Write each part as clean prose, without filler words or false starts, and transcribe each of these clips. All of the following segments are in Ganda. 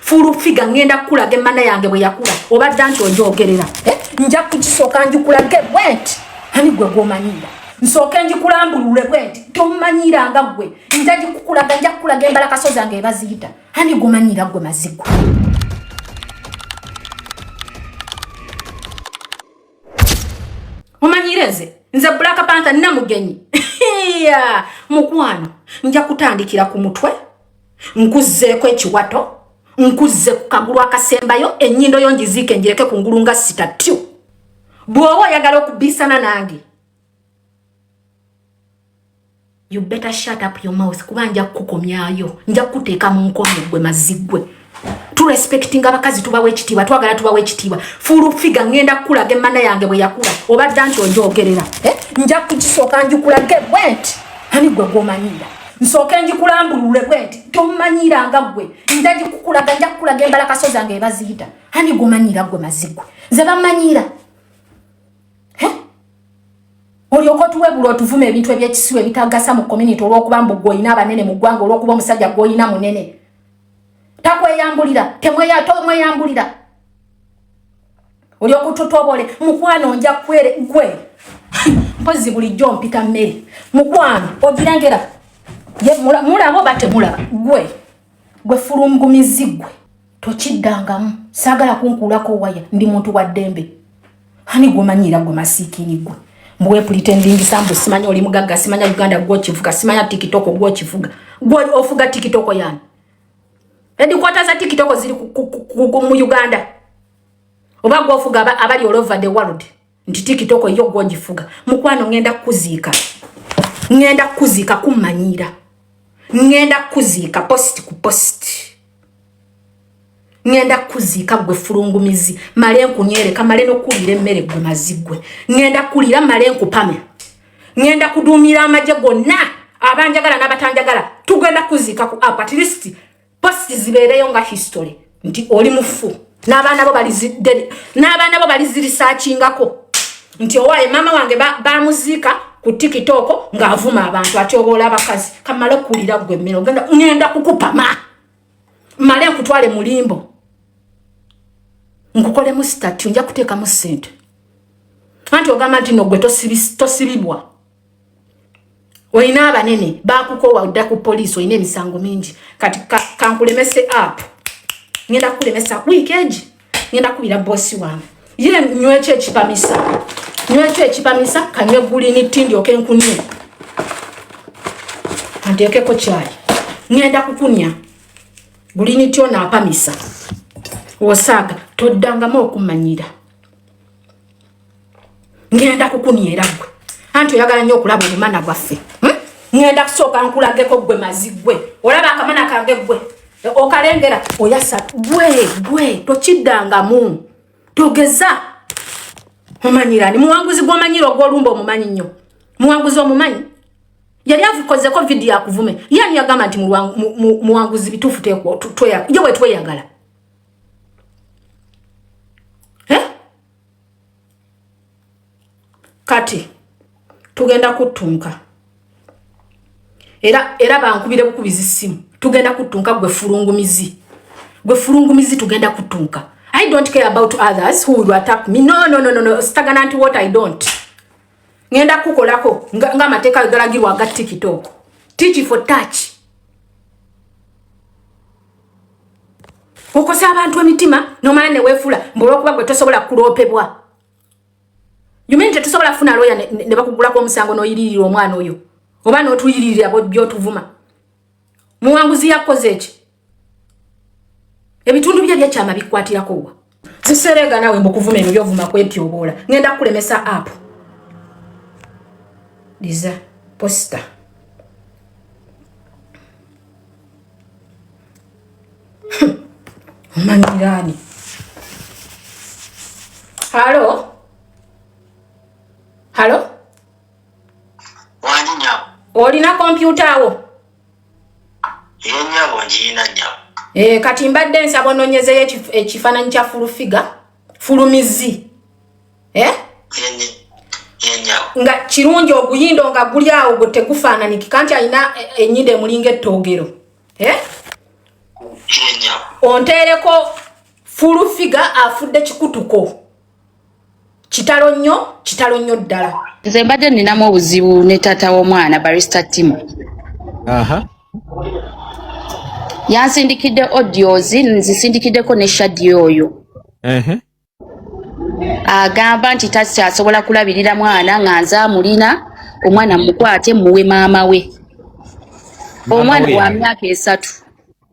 Full figure ngenda kukulaga emmana yange bwe yakula obadde nti onjogerera, eh? Nja kugisooka ngikulage bwenti. Ani gwe gwomanyira? Nsooke ngikulambulule bwenti, tomanyiranga gwe. Nja gikukulaga, nja kukulaga embalakaso zange ebaziyita. Ani gwomanyira gwe mazigwe? Omanyire nze, nze Black Panther namugenyi. Mukwano, nja kutandikira ku mutwe, nkuzzeeko ekiwato, nkuzze ku kagulu akasembayo, ennyindo yo ngiziike ngireke ku ngulu nga sitatyu. Bw'oba oyagala okubisana nange, you better shut up your mouth, kuba nja kukukomyayo, nja kukuteeka mu nkomyo gwe mazzi gwe. Turespectinga abakazi, tubawa ekitiibwa, twagala tubawa ekitiibwa. Full figure ngenda kukulaga emmana yange bwe yakula obadde nti onjogerera, eh? Nja kugisooka ngikulage bwenti. Ani gwe gwomanyira? Nsooke ngikulambulule bwenti, tomanyiranga gwe. Nja gikukulaga, nja kukulaga embalakaso zange ebaziyita. Ani gwomanyira gwe mazzi gwe? Nze bamanyira. Olyoka otuwebula otuvuma ebintu ebyekisiwa ebitagasa mu community olw'okuba mbu gwe olina abanene mu ggwanga, olw'okuba omusajja gw'olina munene takweyambulira, tomweyambulira, olyoka otutobole. Mukwano, nja kwere gwe mpozi bulijjo mpita mmere. Mukwano, ogirengera mulaba oba temulaba? Gwe gwe fulungumizi gwe, tokiddangamu. Saagala kunkuulako waya, ndi muntu wa ddembe. Ani gwomanyira gwe masiikini gwe? Mbuwe pretendingisa mbu simanya oli mugagga, simanya Uganda gwokivuga, simanya TikTok gwokivuga. Gwe ofuga TikTok yani? Edikwata za TikTok ziri mu Uganda oba gwofuga abali all over the world nti TikTok yo gwogifuga? Mukwano, ngenda kuziika, ngenda kuziika kumanyira, ngenda kuziika post ku post, ngenda kuziika gwe fulungumizi. Male nkunyereka, male nokuliira emmere gwe mazi gwe. Ngenda kulira, male nkupame, ngenda kuduumira amagye gonna abanjagala n'abatanjagala. Tugenda kuziika ku app, at least post zibeereyo nga history nti oli mufu, n'abaana bo balizirisakingako nti owaaye maama wange bamuziika ku TikTok ng'avuma abantu, atyoboola abakazi. Kamale okuwulira gwe emmere, ngenda kukupama, male nkutwale mulimbo, nkukolemu statue, nja kuteekamu ssente. Anti ogamba nti no gwe tosibibwa, olina abanene bakukowa odda ku poliisi, olina emisango mingi. Kati kankulemese app, ngenda kukulemesa wiiki egi, ngenda kubira boss wange. Ye nywekyo ekipamisa, nywekyo ekipamisa, kanywe green tea ndyoke nkunye, anteekeko kyayi. Ngenda kukunya green tea ono apamisa. Osaaga toddangamu okumanyira, ngenda kukunyera gwe. Anti oyagala nnyo okulaba obumana bwaffe, Ngenda kusooka nkulageko gwe mazi gwe. Olaba akamana kange gwe okalengera oyasa gwe gwe, tokiddangamu, togeza. Omanyirani muwanguzi gwomanyira ogwolumba? Omumanyi nnyo muwanguzi, omumanyi yali avukozeko vidiyo akuvume. Yani yagamba nti muwanguzi bituufu ye wetweyagala? Eh? Kati tugenda kuttunka era era bankubire bukubizi simu, tugenda kuttunka gwe fulungumizi, gwe fulungumizi, tugenda kuttunka. I don't care about others who will attack me. No, no, no, no, no. Sitagana nti what I don't. Ngenda kukolako ng'amateeka nga galagirwa aga TikTok. Teach for touch. Okosa abantu emitima nomala ne weefula mbu olwokuba gwe tosobola kuloopebwa. You mean tetusobola kufuna lawyer ne bakugulako omusango n'oyiririra omwana oyo oba n'otuyiririra by'otuvuma? Muwanguzi yakoze eki? Ebitundu bye byekyama bikwatirako wa? Sisereega naawe mbukuvuma ebyo byovuma kwetyoboola. Ngenda kukulemesa app liza posta. Omanyiraani? Halo, halo. Wangi nyabo. Olina kompyuta awo? Ye nyabo, ngiyina nyabo. E, kati mbadde nsaba ononyezeyo ekifaananyi kya Full Figure fulumizi, eh? Ye nyabo. Nga kirungi oguyindo nga guli awo gwe tegufaananikika nti alina enyindo emulinga ettoogero, eh? Onteereko Full Figure afudde kikutuko. Kitalo nnyo, kitalo nnyo ddala. Nze mbadde ninamu obuzibu ne taata w'omwana Barista Timo. Yansindikidde audios, nzisindikiddeko ne Shadi oyo. Agamba nti takyasobola kulabirira mwana nga nze amulina, omwana mukwate muwe maama we. Omwana wa myaka 3.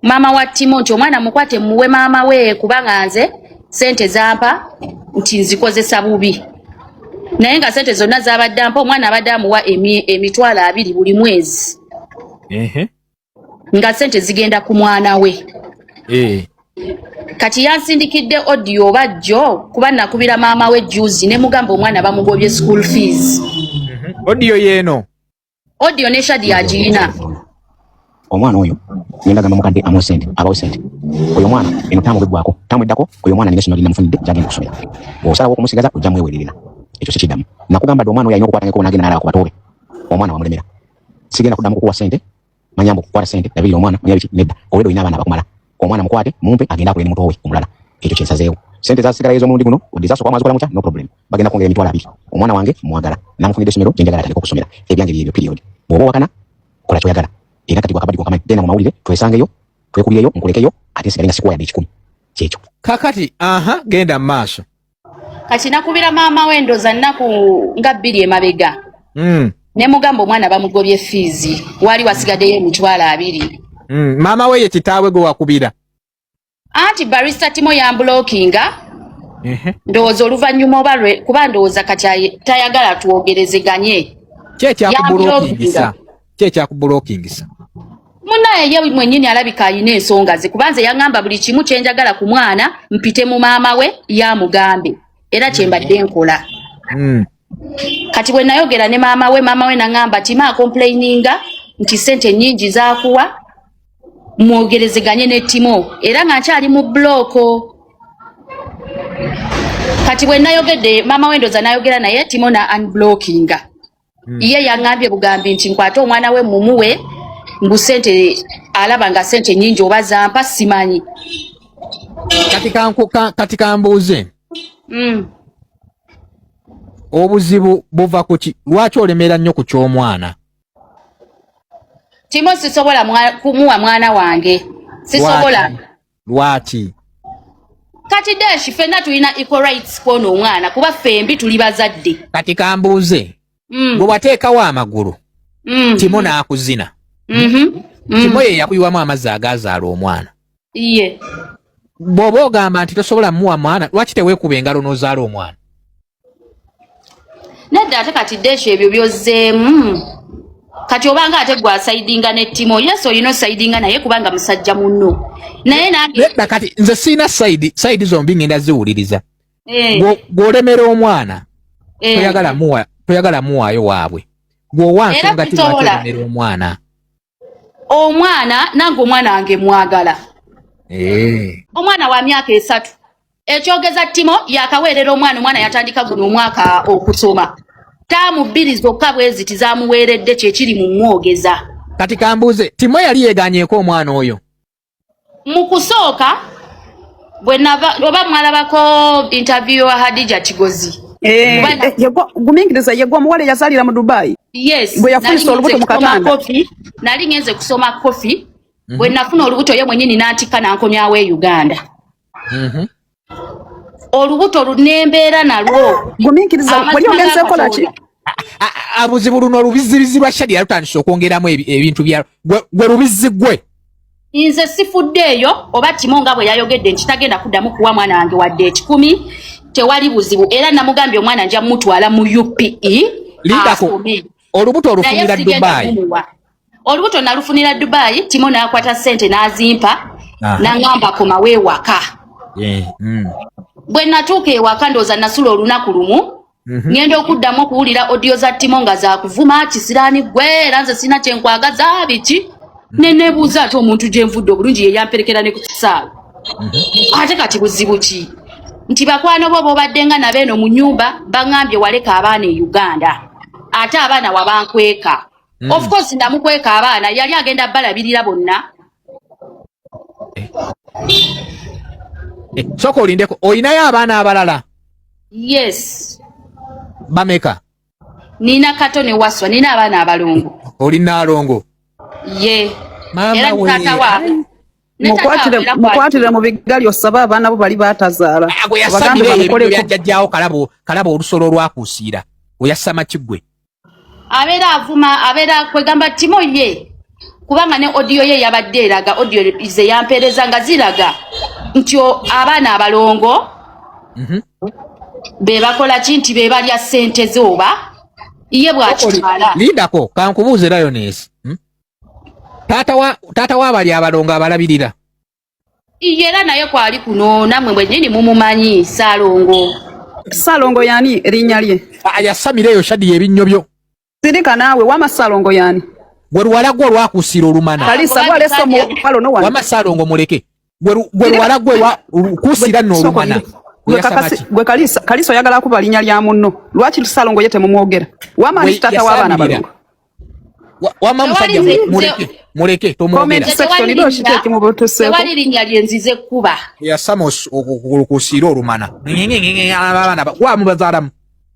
Maama wa Timo nti omwana mukwate muwe maama we kubanga nze sente zampa nti nzikozesa bubi. Naye nga sente zonna z'abadde ampa, omwana abadde amuwa emitwalo 20 buli mwezi. Nga sente zigenda ku mwana we. Kati yansindikidde audio bajjo kuba nakubira maama we juzi ne mugamba omwana bamugobye school fees. Audio yeeno. Audio ne Shadi yagiyina. Omwana oyo ngenda gamba mukadde amuwe sente, abawe sente. Oyo omwana eno taamu bweggwako, taamu eddako oyo omwana nina essomero lye namufunidde gy'agenda okusomera. Bw'osalawo okumusigaza ojja mweweererera. Ekyo sikiddamu. Nakugamba dda omwana oyo alina okukwata ng'ekkubo n'agenda n'alaba ku batoobe. Omwana wamulemera. Sigenda kuddamu kukuwa sente, manya mbu kukwata sente, labirira omwana, manya biki, nedda. Olwedda olina abaana abakumala. Omwana mukwate, mumpe agende akole ne muto we omulala. Ekyo kye nsazeewo. Sente zasigalayo ez'omulundi guno, wadde zasooka mwazikola mutya, no problem. Bagenda kwongera emitwalo 20. Omwana wange mwagala. Namufunidde essomero gye njagala atandike okusomera. Ebyange byebyo period. Bw'oba owakana, kola ky'oyagala. Era kati gwakabadi gwokamanyi, genda mu mawulire, twesangeyo, twekubireyo, nkulekeyo, ate nsigale nga sikuwa yadde 1. Kyekyo. Kakati, aha, genda mu maaso. Kati nakubira maama we ndowooza nnaku nga 2 emabega. Ne mugamba omwana bamugobye fees, waali wasigaddeyo emitwalo 20. Maama we ye kitaawe gwe wakubira. Anti Barista Timo yambulokinga. Ndowooza oluvannyuma oba lwe, kuba ndowooza kati tayagala twogerezeganye. Ki ekyakubulokingisa? Ki ekyakubulokingisa? Munnaye ye mwennyini alabika alina ensonga ze, kuba nze yaŋŋamba buli kimu kye njagala ku mwana mpite mu maama we yamugambe, era kye mbadde nkola. Kati bwe nayogera ne maama we, maama we n'aŋŋamba Timo acomplaininga nti ssente nnyingi zaakuwa, mwogerezeganye ne Timo, era nga nkyali mu blooko. Kati bwe nayogedde maama we ndowooza nayogera naye Timo na unblockinga. Ye yaŋŋambye bugambi nti nkwate omwana we mumuwe, mbu ssente alaba nga ssente nnyingi oba zampa simanyi. Kati kambuuze. Obuzibu buva ku ki? Lwaki olemera nnyo ku ky'omwana? Timo sisobola kumuwa mwana wange. Sisobola. Lwaki? Kati Dash ffenna tulina equal rights kw'ono omwana kuba ffembi tuli bazadde. Kati kambuuze. Bwe wateekawo amagulu, Timo n'akuzina. Timo ye yakuyiwamu amazzi agaazaala omwana. Bw'oba ogamba nti tosobola muwa mwana, lwaki teweekuba engalo n'ozaala omwana? Nedda ate kati Dash ebyo by'ozzeemu. Kati obanga ate gwe asaidinga ne Timo, yes olina osaidinga naye kubanga musajja munno. Naye nange Nedda kati nze sirina side, side zombi ngenda ziwuliriza. Gw'olemera omwana, toyagala muwaayo waabwe. Gw'owa Era nsonga ki lwaki sisobola. olemera omwana? Omwana, nange omwana wange mwagala. Omwana wa myaka 3. Ekyogeza Timo yakaweerera omwana, omwana yatandika guno omwaka okusoma. Taamu 2 zokka bwe ziti zaamuweeredde kye kiri mu mwogeza. Kati kambuuze, Timo yali yeegaanyeeko omwana oyo? Mu kusooka, bwe nava, oba mwalabako interview wa Hadija Kigozi. Gumiikiriza, ye gwe omuwala eyazaalira mu Dubai. Yes, Gwe yafunisa nali olubuto ngenze mu kusoma katanda. kofi, nali ngenze kusoma kofi. Bwe nafuna olubuto ye mwennyini n'antikka n'ankomyawo e Uganda. Olubuto lunembeera nalwo. Gumiikiriza, Amazima wali ogenze ga kola ki? Katonda. Abuzibu luno olubizibizi lwa Shadi yalutandise okwongeramu ebintu bya gwe lubizzi gwe. Nze sifuddeeyo oba Timo nga bwe yayogedde nti tagenda kuddamu kuwa mwana wange wadde 1,000, tewali buzibu. Era namugambye omwana nja mutwala mu UPE Lindako. asome. Olubuto olufunira Naye sigenda Dubai. kumuwa. Olubuto nalufunira Dubai, Timo n'akwata ssente n'azimpa, n'angamba komawo ewaka. Bwe natuuka ewaka ndowooza nasula olunaku lumu. Ngenda okuddamu okuwulira audio za Timo nga za kuvuma kisiraani gwe, era nze sirina kye nkwagaza biki. Ne neebuuza ate omuntu gye nvudde obulungi ye yamperekera ne ku kisaawe. Ate kati buzibu ki? Nti bakwano bo b'obadde nga nabo eno mu nnyumba baŋŋambye waleka abaana e Uganda. Ate abaana wabankweka. Of course namukweka abaana, yali agenda balabirira bonna. Sooka olindeko, olinayo abaana abalala? Yes. Bameka? Nina Kato ne Waswa, nina abaana abalongo. Oli Naalongo? Ye. Maama Era we. tata waabwe. Ne tata Mukwatire waabwe era mukwatire mu bigali osabe abaana bo bali batazaala. Ah, gwe Obagambe yasamira eyo ebintu bamukoleko. bya jjajjaawo Kalabo, Kalabo olusolo olwakuusiira. Oyasama kiggwe. Abeera avuma, abeera kwegamba Timo ye. Kubanga ne audio ye yabadde eraga, audio ze yampeereza nga ziraga nti abaana abalongo be bakola ki, nti be balya ssente ze oba ye bw'akitwala. Lindako, kankubuuze Lioness. Taata w'abali abalongo abalabirira? Ye era naye kwali kuno, nammwe mwennyini mumumanyi, Ssaalongo. Ssaalongo y'ani erinnya lye? Ah, yasamira eyo Shadi ebinnyo byo. Sirika naawe, wama Ssaalongo y'ani? Gwe luwala gwe olwakusiira olumana. Kalisa, gwalese omuwala ono wano. Wama Ssaalongo muleke. Gwe luwala gwe kusiira nno olumana. Gwe Oyasama kakasi, ki? gwe Kalisa, Kalisa oyagala kuba linnya lya munno. Lwaki Ssaalongo ye temumwogera? Wama Gwe ani taata w'abaana yasamira. balongo? Wama Tewali musajja nze- muleke, tomwogera. Comment Nze section tewali ilo shite linnya- ekimubutuseeko. tewali linnya lye nzize kkuba. Yasama okusiira olumana. Abaana wa mubazaalamu.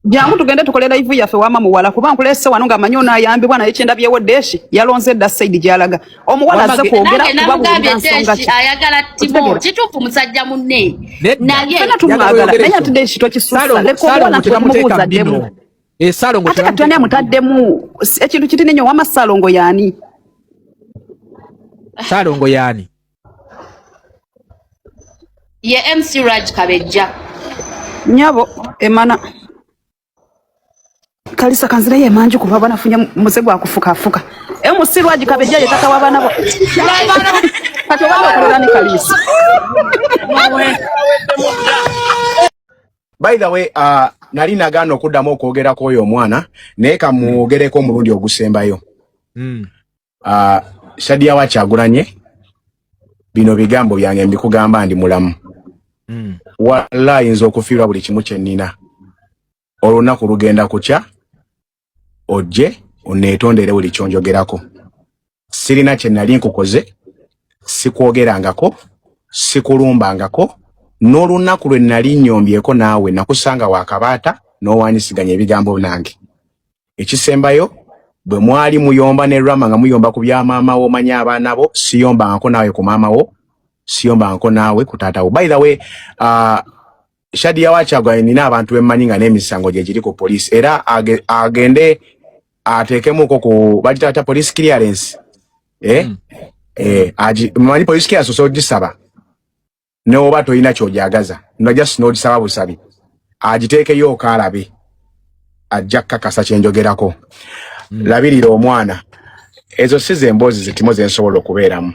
Jangu tugende tukole live yaffe wama muwala, kuba nkulese wano nga manyi onaayambibwa, naye kyendabyewo Deshi yalonze dda side gy'alaga. Omuwala Wama azze kwogera Nange kuba namugambye buulira nsonga Deshi ki. ayagala Timo, Okitegera? kituufu musajja munne. Nedda. Naye Ffenna tumwagala, Yagala naye oyogere ate Deshi tokisussa. Ssaalongo Leka omuwala Ssaalongo tumubuuza tebamuteeka addemu. bino. Ssaalongo Ate kati ani tebamuteeka amutaddemu? Ekintu kitini nnyo, wama Ssaalongo y'ani? Ssaalongo y'ani? Ye MC Raj Kabejja. Nnyabo, emana. Kalisa kanzireyo emanju kuba banafunye muze gwa kufukafuka. MC Raj Kabejja ye taata w'abaana bo. Kati obadde okolera ni Kalisa. By the way, nali nagaana okuddamu okwogerako oyo omwana, naye kamwogereko omulundi ogusembayo. Shadia wa Kyagulanye, bino bigambo byange mbikugamba ndi mulamu. Wallahi nze okufiirwa buli kimu kye nnina. Olunaku lugenda kukya, ojje onneetondere buli ky'onjogerako. Sirina kye nali nkukoze, sikwogerangako, sikulumbangako, n'olunaku lwe nali nnyombyeko naawe nakusanga wakabaata n'owanyisiganya ebigambo nange. Ekisembayo, bwe mwali muyomba ne Rama nga muyomba ku bya maama wo, omanyi abaana bo, siyombangako naawe ku maama wo, siyombangako naawe ku taata wo. By the way, Shadia wa Kyagulanye nina abantu bemmanyi nga n'emisango gye giri ku poliisi, era agende ateekemuko ku bagitaata police clearance. Manyi police clearance osobola ogisaba n'oba tolina ky'ogyagaza, no just n'ogisaba busabi, agiteekeyo okaalabe, ajja kukakasa kye njogerako. Labirira omwana. Ezo si ze mboozi ze Timo ze nsobola okubeeramu.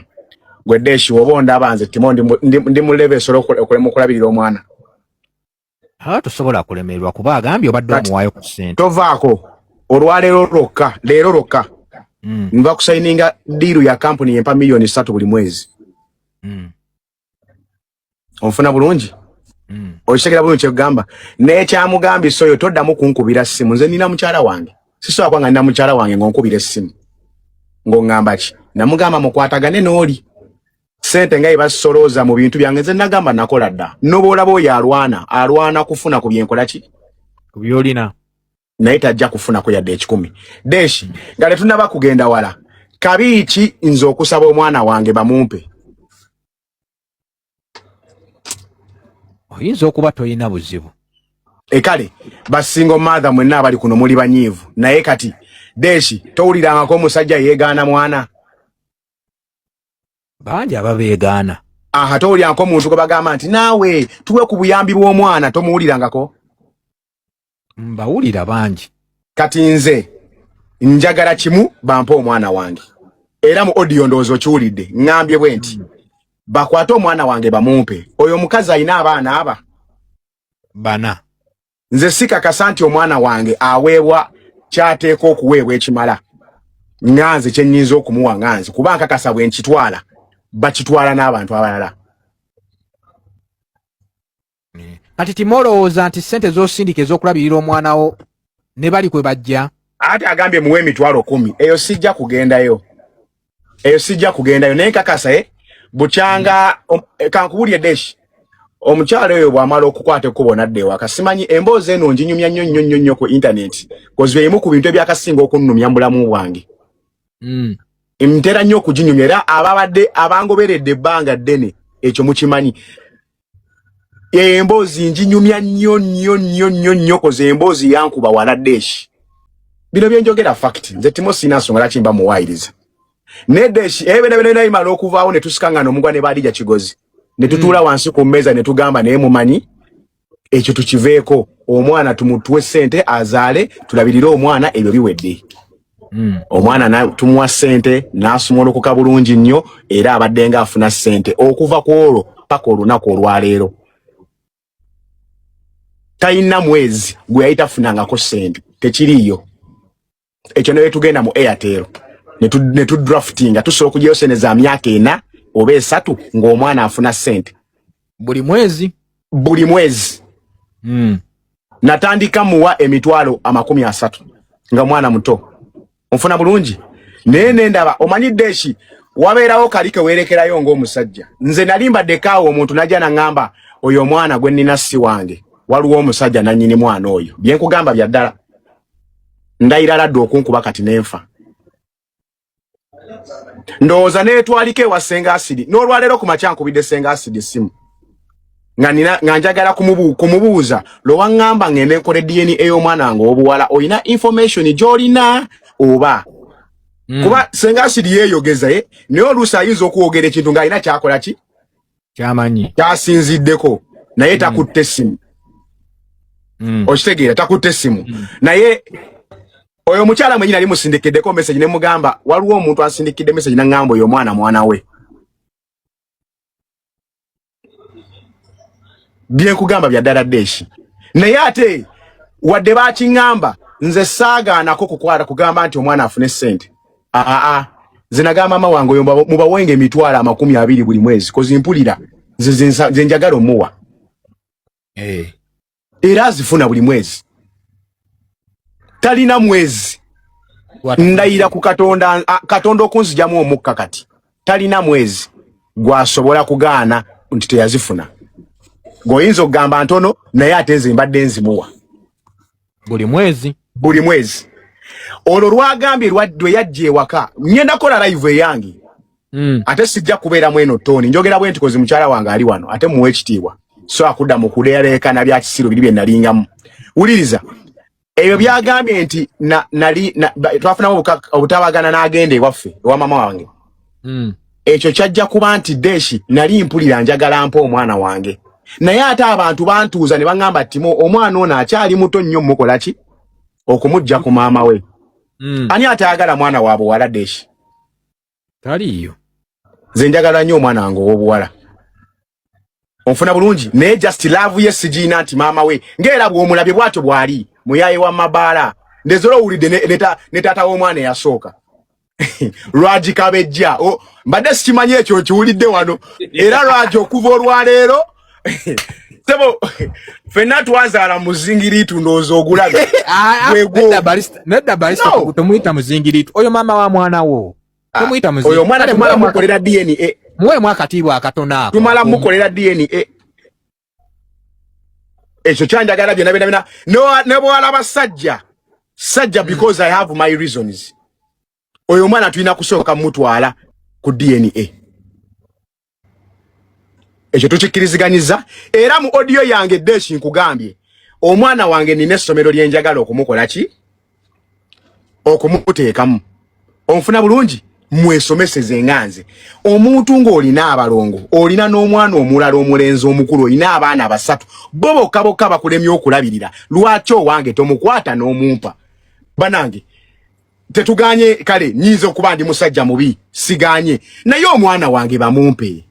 Gwe Deshi woba ondaba nze Timo ndi mu level esobola okulema okulabirira omwana. Ha, tosobola kulemererwa kuba agambye obadde Kati, omuwaayo ku ssente. Tovaako olwaleero lwokka, leero lwokka. Nva kusayininga diiru ya kampuni yempa 3 million buli mwezi. Onfuna bulungi? Okitegera bulungi kyekugamba? N'ekyamugambisa oyo toddamu kunkubira ssimu. Nze nina mukyala wange. Sisobola kuba nga nina mukyala wange ng'onkubira essimu. Ng'oŋŋamba ki? Namugamba mukwatagane n'oli. Ssente nga yebasolooza mu bintu byange, nze nagamba nakola dda. N'oba oyo alwana, alwana kufuna ku byenkola ki? Ku by'olina. Naye tajja kufunako yadde 100. Deshi, nga tetunnaba kugenda wala. Kabi ki nze okusaba omwana wange bamumpe? Oyinza okuba toyina buzibu. Ekale ba single mother mwenna abali kuno muli banyiivu, naye kati Deshi towulirangako omusajja yeegaana mwana? Bangi ababeegaana. Aha, towulirangako omuntu gwe bagamba nti naawe tuwe ku buyambi bw'omwana? Tomuwulirangako? Mbawulira bangi. Kati nze njagala kimu, bampe omwana wange. Era mu audio ndowooza okiwulidde, ŋŋambye bwe nti bakwate omwana wange bamumpe. Oyo omukazi alina abaana aba bana. Nze sikakasa nti omwana wange aweebwa kyateeka okuweebwa ekimala nga nze kye nnyinza okumuwa nga nze, kuba nkakasa bwe nkitwala bakitwala n'abantu abalala. Kati Timo olowooza nti ssente z'osindika ez'okulabirira omwana wo ne bali kwe bajja? Ate agambye muwe 10,000, eyo sijja kugendayo, eyo sijja kugendayo, naye nkakasa Bukyanga kankubulye Deshi, omukyalo oyo bw'amala okukwata ekkubo n'adda ewaka, simanyi emboozi eno nginyumya nnyo nnyo nnyo nnyo ku internet, 'cause emu ku bintu ebyakasinga okunnumya mu bulamu bwange. Ntera nnyo okuginyumya, era ababadde abangoberedde ebbanga ddene ekyo mukimanyi. Emboozi nginyumya nnyo nnyo nnyo nnyo nnyo, 'cause emboozi yankuba wala. Deshi, bino byenjogera fact. Nze Timo sirina nsonga lwaki mba muwaayiriza ne Deshi. Ebyo byonna byonna bimala okuvaawo ne tusikangana omugwa ne Badija Kigozi ne tutuula wansi ku mmeeza ne tugamba, naye mumanyi ekyo tukiveeko, omwana tumutuwe ssente azaale, tulabirire omwana, ebyo biwedde. Omwana tumuwa ssente n'asumulukuka bulungi nnyo, era abadde nga afuna ssente okuva ku olwo paka olunaku olwaleero. Talina mwezi gwe yali tafunangako ssente, tekiriiyo ekyo. Ne tugenda mu Airtel ne tudraftinga, tusobola okugyayo sente za myaka 4 oba 3 ng'omwana afuna ssente buli mwezi. Buli mwezi. Natandika muwa 300,000 nga mwana muto, onfuna bulungi, naye nendaba omanyidde eki wabeerawo kali kewerekerayo ng'omusajja. Nze nali mbaddekaawo omuntu najja naŋŋamba, oyo omwana gwe nnina si wange, waliwo omusajja nannyini mwana oyo. Byenkugamba bya ddala, ndayira ladde okunkuba kati nenfa. Ndowooza neetwaliko ewa Senga Asidi. N'olwaleero ku makya nkubidde Senga Asidi essimu nga nina nga njagala kumubuuza lwe waŋŋamba ngende nkole DNA ey'omwana wange ow'obuwala, olina information gy'olina oba? Kuba Senga Asidi yeeyogeza ye, naye oluusi ayinza okwogera ekintu ng'alina kyakola ki kyamanyi kyasinziddeko, naye takutte essimu. Okitegeera? Takutte essimu. Naye oyo omukyala mwenyini ali musindikiddeko message ne mugamba waliwo omuntu asindikidde message naŋŋamba oyo omwana mwana we. Byenkugamba bya ddala Deshi. Naye ate wadde bakiŋŋamba, nze saagaanako kukwata kugamba nti omwana afune ssente. Aa, nze nagamba maama wange oyo mubawenga 20,000 buli mwezi, 'cause mpulira nze njagala omuwa. Era azifuna buli mwezi, talina mwezi. Ndayira ku Katonda, Katonda okunzijamu omukka kati, talina mwezi gwasobola kugaana nti teyazifuna. Gweoyinza okugamba ntono, naye ate nze mbadde nzimuwa buli mwezi. Buli mwezi. Olwo lwagambye lwe yajja ewaka, ngenda kukola live eyange. Ate sijja kubeeramu eno tone njogera bwe nti, 'cause mukyala wange ali wano, ate muwe ekitiibwa, so akudda mu kulealeekana bya kisiru biri bye nalingamu. Wuliriza ebyo byagambye nti nali twafunamu obutabagana n'agenda ewaffe ewa mama wange. Ekyo kyajja kuba nti Deshi nali mpulira njagala mpa omwana wange, naye ate abantu bantuuza ne baŋŋamba, Timo, omwana ono akyali muto nnyo, mukola ki okumujja ku maama we? Ani atayagala mwana wa buwala, Deshi? Taliiyo. Nze njagala nnyo omwana wange ow'obuwala, onfuna bulungi, naye just love ye sigiina nti maama we ng'era bw'omulabye bw'atyo bw'ali muyaye wa mabaala. Ndezera owulidde ne taata w'omwana eyasooka Lwagi Kabejja. Mbadde sikimanyi ekyo nkiwulidde wano. Era Lwagi, okuva olwaleero sebo ffenna twazaala muzingiriitu, ndowooza ogulabe. Gwegwo. Nedda barista. No. Temuyita muzingiriitu oyo maama wa mwana wo, temuyita Oyo omwana Kale tumala mukolera DNA. Muweemu akatiibwa akatono ako. Tumala mukolera DNA. Ekyo kyanjagala byonna byonna byonna. Ne bwalaba sajja sajja, because I have my reasons. Oyo omwana tulina kusooka mutwala ku DNA, ekyo tukikkiriziganyiza. Era mu audio yange Deshi nkugambye, omwana wange nina essomero lyenjagala okumukola ki, okumuteekamu, onfuna bulungi, mwesomeseze nga nze omuntu ng'olina abalongo, olina n'omwana omulala omulenzi omukulu, olina abaana basatu, bo bokka bokka bakulemye okulabirira, lwaki owange tomukwata n'omumpa? Banange, tetuganye, kale nyinza okuba ndi musajja mubi, siganye, naye omwana wange bamumpe.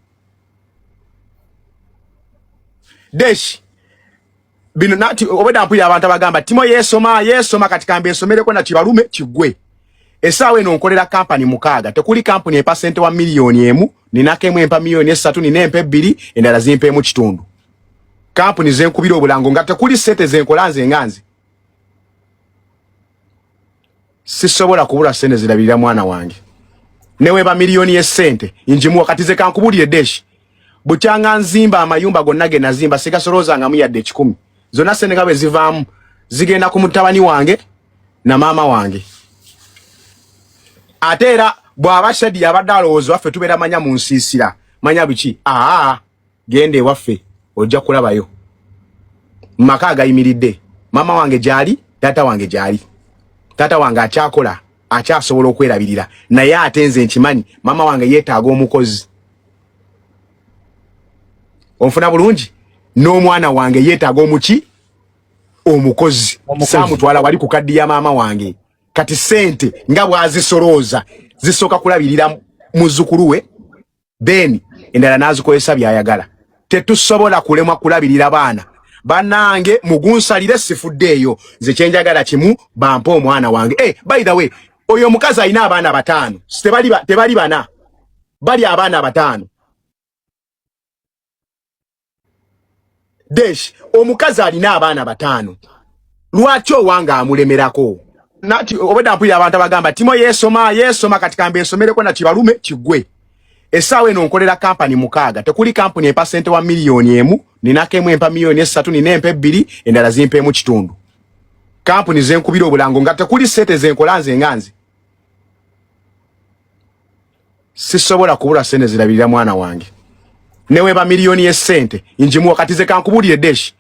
Deshi, bino nati obwedda mpulira abantu abagamba Timo yeesoma yeesoma, kati kambe esomereko nakibalume kiggwe. Essaawa eno nkolera kampani 6, tekuli kampuni empa sente wa 1 million, ninako emu empa 3 million, nina empa 2, endala zimpa emu kitundu. Kampuni zenkubira obulango nga tekuli sente zenkola nze nga nze sisobola kubula sente zirabirira mwana wange. Neweba miliyoni y'essente njimuwa. Kati ze kankubulire Deshi, bukyanga nzimba amayumba gonna ge nazimba sigasolozangamu yadde 100. Zonna sente nga bwe zivaamu zigenda ku mutabani wange na maama wange. Ate era bw'aba Shadi abadde alowooza waffe tubeera manya mu nsiisira manya biki, aa genda ewaffe ojja kulabayo maka agayimiridde. Maama wange gyali, taata wange gyali. Taata wange akyakola, akyasobola okwerabirira, naye ate nze nkimanyi maama wange yeetaaga omukozi. Onfuna bulungi? N'omwana wange yeetaaga omuki, omukozi. Saamutwala wali ku kaddi ya maama wange. Kati sente nga bw'azisolooza zisooka kulabirira muzzukulu we, then endala n'azikozesa by'ayagala. Tetusobola kulemwa kulabirira baana. Bannange mugunsalire, sifuddeeyo. Nze kyenjagala kimu, bampe omwana wange. Hey, by the way, oyo omukazi alina abaana 5, tebali bana, bali abaana 5. Desh, omukazi alina abaana 5, lwaki owange amulemerako? Nati obwedda mpulira abantu abagamba Timo yeesoma yeesoma, kati kambe esomereko na kibalume kiggwe. Essaawa eno nkolera kampani 6, tekuli kampuni empa sente wa 1 million, ninako emu empa 3 million, nina empa 2, endala zimpa emu kitundu. Kampuni zenkubira obulango nga tekuli sente zenkola nze nga nze sisobola kubula sente zirabirira mwana wange. Neweba miliyoni y'essente njimuwa. Kati ze kankubulire Deshi,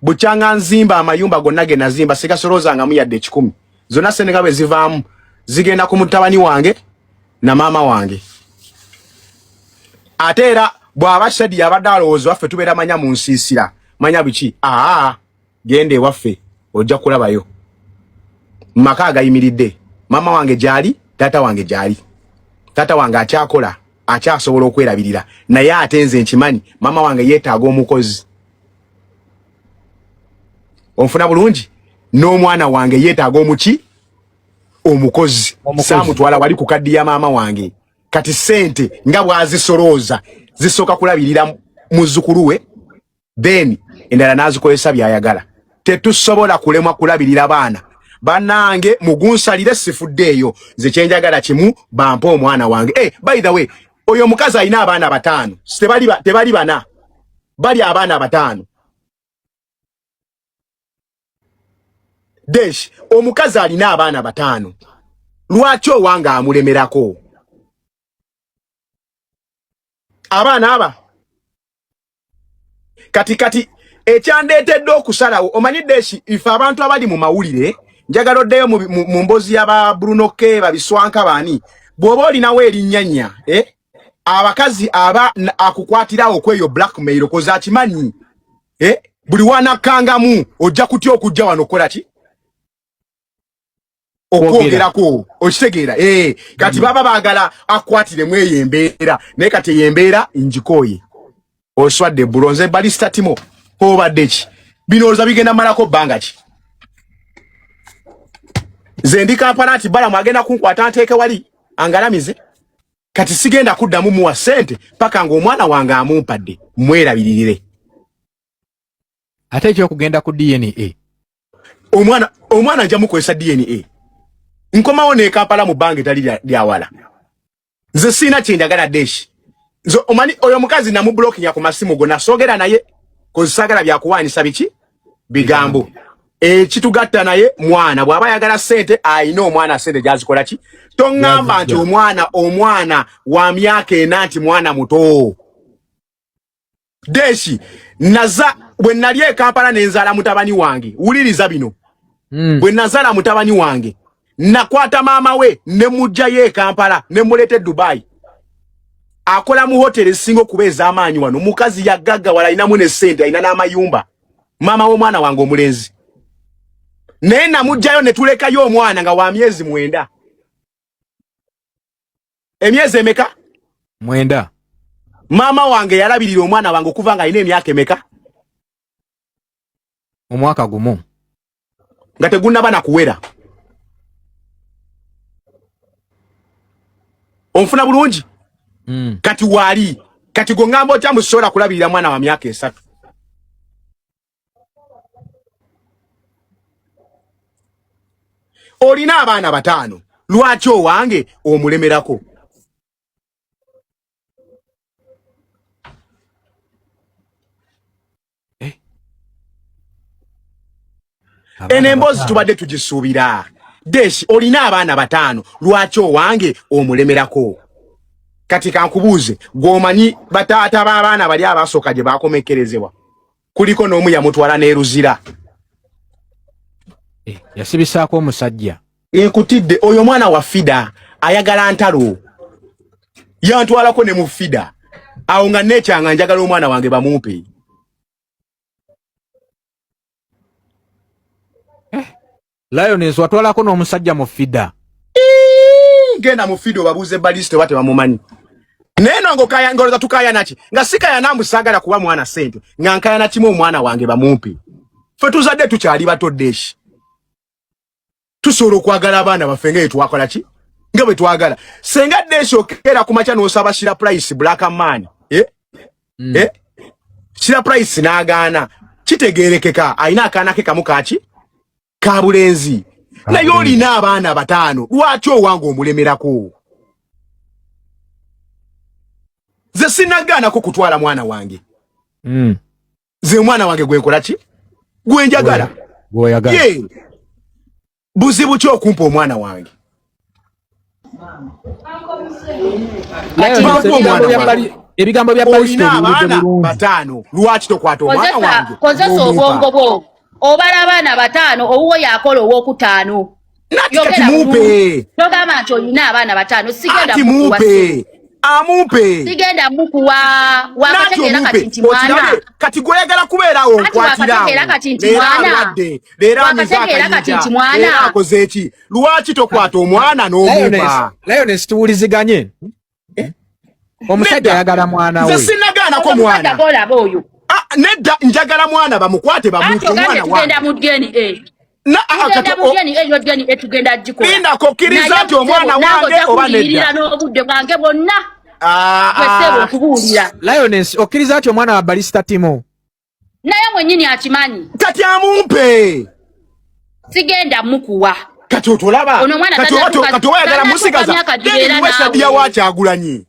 bukyanga nzimba amayumba gonna ge nazimba sigasolozangamu yadde 100. Zonna sente nga bwe zivaamu zigenda ku mutabani wange na maama wange. Ate era bw'aba Shadi abadde alowooza waffe tubeera manya mu nsiisira manya biki, aa genda ewaffe ojja kulabayo maka agayimiridde. Maama wange gyali, taata wange gyali. Taata wange akyakola, akyasobola okwerabirira, naye ate nze nkimanyi maama wange yeetaaga omukozi. Onfuna bulungi? N'omwana wange yeetaaga omuki, omukozi. Saamutwala wali ku kaddi ya maama wange. Kati sente nga bw'azisolooza zisooka kulabirira muzzukulu we, then endala n'azikozesa by'ayagala. Tetusobola kulemwa kulabirira baana. Bannange mugunsalire, sifuddeeyo. Nze kyenjagala kimu, bampe omwana wange. Hey, by the way, oyo omukazi alina abaana 5, tebali bana, bali abaana 5. Desh, omukazi alina abaana 5, lwaki owange amulemerako? Abaana aba kati ekyandeetedde okusalawo, omanyi Deshi, ife abantu abali mu mawulire, njagala oddeyo mu mbozi y'aba Bruno K, babiswanka baani, bw'oba olinawo erinnyanya, eh? Abakazi aba akukwatirawo okweyo blackmail, koza akimanyi, eh? Buli wanakkangamu ojja kutya okujja wano okukola ki, okwogerako, okitegeera? Eh, kati baba baagala akwatiremu eyo embeera, naye kati eyo embeera njikooye. Oswadde bulonze Barista Timo, obadde ki? Bino olowooza bigenda malako bbanga ki? Nze ndi Kampala nti Balamu agenda kunkwata nteeke wali angalamize. Kati sigenda kuddamu muwa ssente paka ng'omwana wange amumpadde mwerabiririre. Ate ekyokugenda ku DNA? Omwana nja mukozesa DNA. Nkomawo ne Kampala mu bbanga etali lyawala. Nze siina kyenjagala Deshi. Nze omanyi oyo omukazi namublockinga ku masimu gonna, soogera naye kozesagala byakuwaanisa biki bigambo. Ekitugatta naye mwana. Bw'aba ayagala ssente ayina omwana, ssente gyazikola ki? Toŋŋamba nti omwana wa myaka 4 nti mwana muto. Deshi, naza bwe nali e Kampala ne nzaala mutabani wange, wuliriza bino. Bwe nazaala mutabani wange nakwata maama we ne muggyayo e Kampala ne muleeta e Dubai. Akola mu hoteri ezisinga okuba ez'amaanyi wano. Mukazi yagaggawala, alinamu ne ssente, alina n'amayumba, maama w'omwana wange omulenzi. Naye namuggyayo ne tulekayo omwana nga wa myezi 9. Emyezi emeka? 9. Maama wange yalabirira omwana wange okuva nga alina emyaka emeka? Omwaka 1. Nga tegunnaba na kuwera. Onfuna bulungi? Kati waali kati gwe ŋŋamba otya musobola kulabirira mwana wa myaka 3? Olina abaana 5, lwaki owange omulemerako? Eno emboozi tubadde tugisuubira. Deshi, olina abaana 5, lwaki owange omulemerako? Kati kankubuuze, gw'omanyi bataata b'abaana bali abasooka gye bakomekkerezebwa, kuliko n'omu yamutwala n'eruzira. Yasibisaako omusajja. Nkutidde, oyo omwana wa Fida ayagala ntalo, yantwalako ne mu Fida awo nga nekyanga njagala omwana wange bamumpe. Lioness watwalako n'omusajja mu Fida. Genda mu Fida obabuuze baliste oba tebamumanyi. Naye no ng'okaya ng'olowooza tukayana ki? Nga sikayana mbu saagala kuwa mwana ssente, nga nkayana kimu omwana wange bamumpe. Ffe tuzadde tukyali bato Deshi. Tusobola okwagala abaana baffe nga twakola ki? Nga bwe twagala. Senga Deshi okeera ku makya n'osaba Shira Price Black Man. Shira Price n'agaana. Kitegeerekeka alina akaana ke kamu kaki? Ka bulenzi. Naye olina abaana 5, lwaki owange omulemerako? Nze sinnagaanako kutwala mwana wange. Nze omwana wange gwe nkola ki? Gwe njagala. Gw'oyagala. Ye. Buzibu ki okumpa omwana wange? Ebigambo bya Balista Olina abaana 5, lwaki tokwata omwana wange? Kozesa obwongo bwo. Obala abaana 5, owuwo yakola owokutaano. Nati kati mumpe. Togamba nti olina abaana 5, sigenda mukuwa. Amumpe. Sigenda mukuwa. Wakategeera kati nti mwana. Kati gw'oyagala kubeerawo nkwatirawo. Wakategeera kati nti mwana. Leero Wakategeera kati nti mwana. Leero akoze ki? Lwaki tokwata omwana n'omumpa? Lioness, tuwuliziganye. Omusajja ayagala mwana we. Nze sinnagaanako mwana. Nedda, njagala mwana bamukwate bamumpe omwana wange. Tugenda mu DNA. Linda kokkiriza nti omwana wange oba nedda. N'obudde bwange bwonna. Lioness, okkiriza nti omwana wa Balista Timo? Naye mwennyini akimanyi. Kati amumpe. Sigenda mukuwa. Kati otolaba. Kati oyagala musigaza. Then Sadiya wa Kyagulanyi.